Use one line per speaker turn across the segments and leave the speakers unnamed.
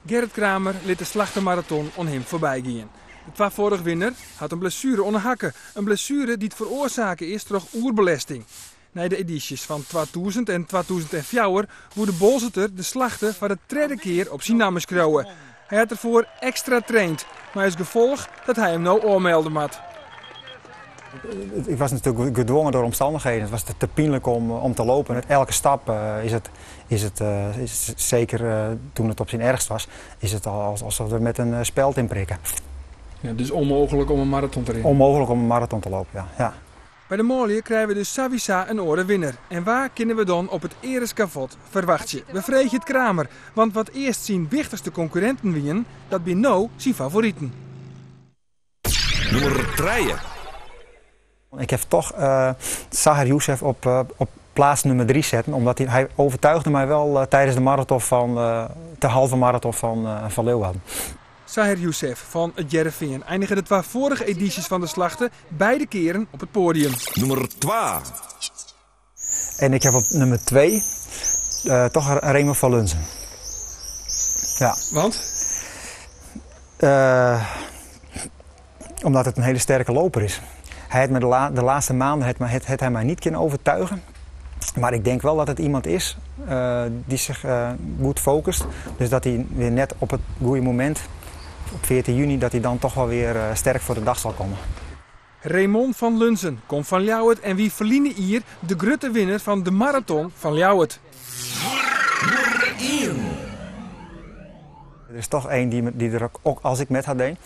Gerrit Kramer lit de Slachtemaraton oan him foarby gean. De twafâldich winner hat in blessuere oan 'e hakke, in blessuere dy't feroarsake is troch oerbelêsting. Nei de edysjes fan 2000 en 2004 woe de Boalserter de Slachte foar de tredde kear op syn namme skriuwe. Hy hat derfoar ekstra traind, mei as gefolch dat hy him no ôfmelde moat.
Ik was natuurlijk gedwongen door omstandigheden. Het was te pijnlijk om te lopen. Elke stap is het, is het, is zeker toen het op zijn ergst was, is het alsof we met een speld in prikken.
Ja, dus onmogelijk om een marathon te rennen?
Onmogelijk om een marathon te lopen, ja. Ja.
By de manlju krije we dus sawiesa in oare winner. En wa kinne we dan op it eareskavot ferwachtsje? We freegje it Kramer, want wat earst syn wichtichste konkurrinten wienen, dat binne no syn favoriten.
Nûmer trije.
Ik heb toch Saher Youssef op plaats nummer 3 zetten, omdat hij overtuigde mij wel tijdens de marathon van, de halve marathon van Leeuwarden.
Saher Youssef fan It Hearrenfean einige de twa foarige edysjes fan de Slachte beide kearen op it poadium.
Nûmer twa.
En ik heb op nummer 2 toch Raymond van Lunzen. Ja.
Want?
Omdat het een hele sterke loper is. Hij heeft me de laatste maanden het, het, het hij mij niet kunnen overtuigen. Maar ik denk wel dat het iemand is die zich goed focust. Dus dat hij weer net op het goede moment, op 14 juni, dat hij dan toch wel weer sterk voor de dag zal komen.
Raymond van Lunzen komt fan Ljouwert en wie ferline jier de grutte winner fan de maraton fan Ljouwert.
Nûmer ien.
Er is toch één die er ook, als ik met haar deed,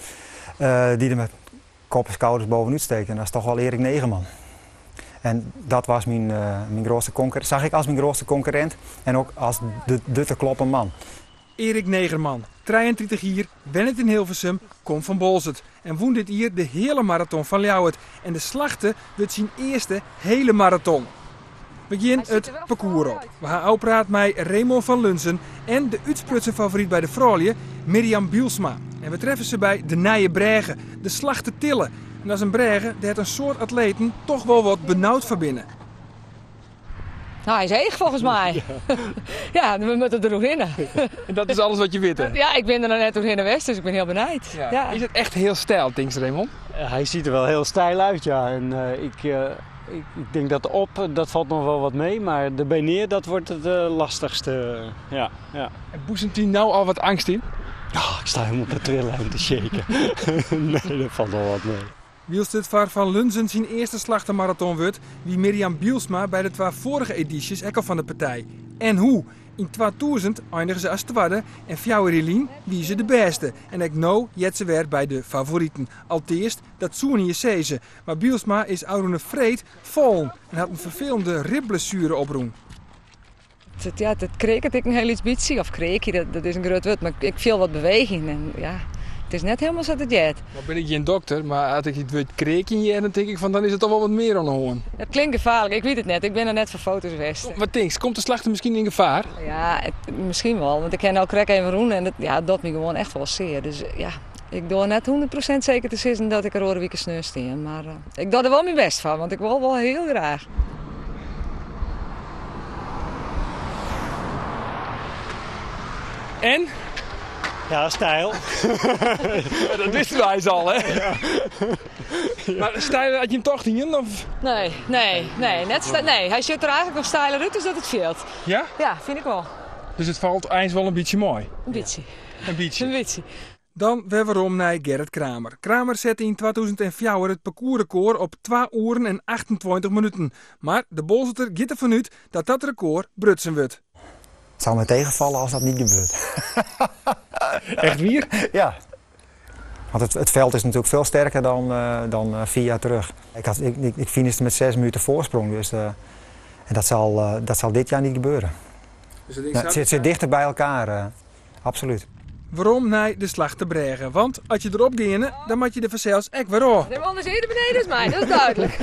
die er met kop en schouders bovenuit steekt. En dat is toch wel Erik Negerman. En dat was mijn grootste concurrent, zag ik als mijn grootste concurrent en ook als de te kloppen man.
Erik Negerman, 33 jier, wennet yn Hilversum, komt fan Boalsert en wûn dit jier de heale maraton fan Ljouwert. En de Slachte wurdt syn earste heale maraton. We gean it parkoers op. We ha ôfpraat mei Raymond van Lunzen en de útsprutsen favoryt by de froulju, Mirjam Bielsma. En we treffe se by de Nije Brêge, de Slachtetille. En dat is in brêge dêr't in soad atleten toch wol wat benaud foar binne.
Nou, hij is heech volgens mij. Ja, we moeten er doorheen.
En dat is alles wat je weet, hè?
Ja, ik ben er nog net doorheen geweest, dus ik ben heel benieuwd.
Ja.
Ja.
Is het echt heel steil, denk je, Raymond?
Hij ziet er wel heel steil uit, ja. En ik denk dat op, dat valt nog wel wat mee, maar de bij neer, dat wordt het lastigste. Ja, ja.
En boezemt hij nou al wat angst in?
Oh, ik sta helemaal te trillen en te shaken. Nee, dat valt wel wat mee.
Wylst it foar Van Lunzen syn earste Slachtemaraton wurdt, wie Mirjam Bielsma by de twa foarige edysjes ek al fan de partij. En hoe? Yn 2000 einige se as twadde en 4 jier lyn wie se de bêste. En ek no heart se wer by de favoriten. Alteast, dat soene je sizze. Mar Bielsma is ôfrûne freed fallen en hat in ferfelende ribblessuere oprûn.
Het kreaket ek in hiel lyts bytsje. Of kreakje, dat is in grut wurd, mar ik fiel wat beweging. En ja, it is net hielendal sa't it heart.
Nou bin ik gjin dokter, mar as ik it wurd kreakjen hear, dan tink ik fan dan is it toch wol wat mear oan de hân.
Het klinkt gevaarlijk, ik weet het net. Ik ben er net voor foto's geweest.
Wat tinkst? Komt de Slachte miskien yn gefaar?
Ja, miskien wol, want ik ken al krekt even rûn en dat docht my gewoan echt wol sear. Dus ja, ik doar net 100% seker te sizzen dat ik der oare wike sneon stean. Mar ik doch der wol myn bêst foar, want ik wol wol hiel graach.
En?
Ja, steil.
Ja, dat wisten wij al, hè?
Ja.
Mar steil had je hem toch niet, of?
Nee, nee, nee, net nee. Hy sjocht der eigentlik noch steiler út as dat it fielt.
Ja?
Ja, fyn ik wol.
Dus it falt eins wol in bytsje mei?
In bytsje.
In bytsje?
In bytsje.
Dan wer werom nei Gerrit Kramer. Kramer sette yn 2004 it parkoersrekôr op 2 oeren en 28 minuten. Mar de Boalserter giet derfan út dat dat rekôr brutsen wurdt.
Het zou me tegenvallen als dat niet gebeurt.
Echt wier?
Ja. Want het veld is natuurlijk veel sterker dan 4 jaar terug. Ik finishte met 6 minuten voorsprong, dus en dat zal dit jaar niet gebeuren.
Dus dat is
Het zit dichter bij elkaar, absoluut.
Werom nei de Slachtebrêge? Want as je derop geane, dan moat je der fansels ek wer ôf.
De man is earder beneden as my, dat is dúdlik.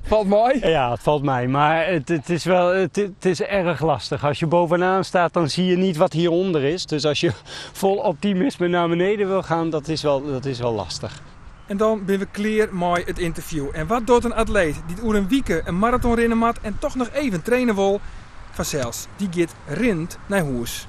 Falt mei?
Ja, het valt mee, maar het is erg lastig. Als je bovenaan staat, dan zie je niet wat hieronder is. Dus als je vol optimisme naar beneden wil gaan, dat is wel lastig.
En dan binne we klear mei it ynterview. En wat docht in atleet dy't oer in wike in maraton rinne moat en toch noch even traine wol? Fansels, dy giet rinnend nei hûs.